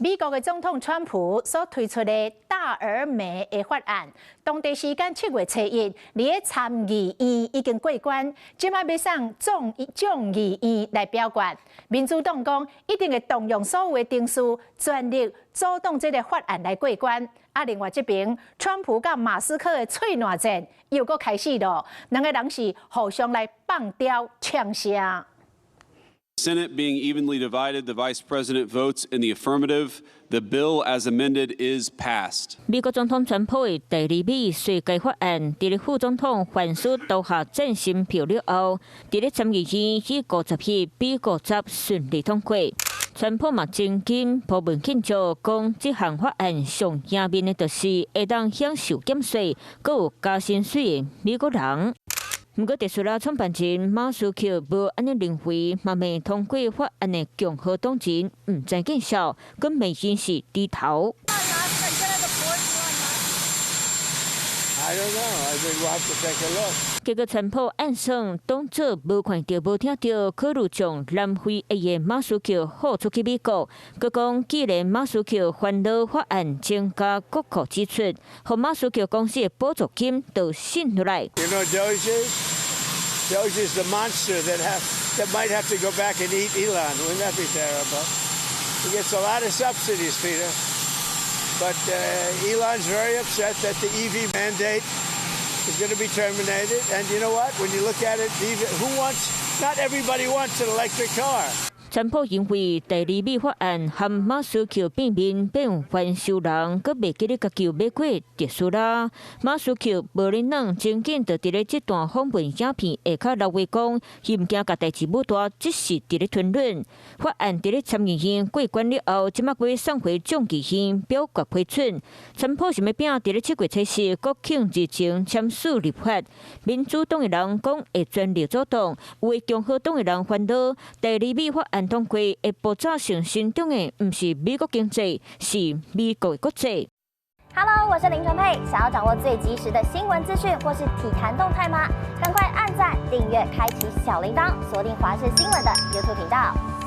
美國的總統川普所推出的大而美的法案，當地時間7月初一，佇咧參議院已經過關，這擺欲送眾議院來表決。民主黨講一定會動用所有的程序，全力阻擋這个法案來過關。啊，另外這邊，川普佮馬斯克的喙瀾戰又閣開始囉，兩个人是互相來放刁嗆聲。 Senate being evenly divided, the vice president votes in the affirmative. The bill as amended is passed. 美國總統川普的第二美稅改法案，佇咧副總統范斯投下贊成票了後，佇咧參議院以57比50順利通過。川普嘛真緊鋪文慶祝，講這項法案上贏面的就是會當享受減稅，閣有加薪水的美國人。毋過，特斯拉創辦人馬斯克無按呢認為，嘛罵通過法案的共和黨人毋知見笑，閣罵𪜶是豬頭。 I don't know. I think we'll have to take a look. 結果，川普按算當作無看著無聽著，考慮將南非裔的馬斯克放出去美國。閣講，既然馬斯克煩惱法案增加國庫支出，予馬斯克公司的補助金就省落來。 You know DOGE is? DOGE is the monster that might have to go back and eat Elon. Wouldn't that be terrible? He gets a lot of subsidies, Peter. But Elon's very upset that the EV mandate is going to be terminated. And you know what? When you look at it, who wants? Not everybody wants an electric car. 川普因為第二美法案和馬斯克變面變番仇人，閣袂記咧共伊買過特斯拉。馬斯克無咧軟，真緊就佇咧這段訪問影片下跤留話講，伊毋驚共代誌舞大，只是佇咧吞忍。法案佇咧參議院過關了後，這擺閣送回眾議院表決批准。川普想欲拚佇咧7月初四國慶日前簽署立法。民主黨的人講會全力阻擋，有的共和黨的人煩惱第二美法案通過會爆炸性成長的，毋是美國經濟，是美國的國際。 Hello，我是林純佩，想要掌握最及時的新聞資訊或是體壇動態嗎？趕快按讚、訂閱、開啟小鈴鐺，鎖定華視新聞的 YouTube 頻道。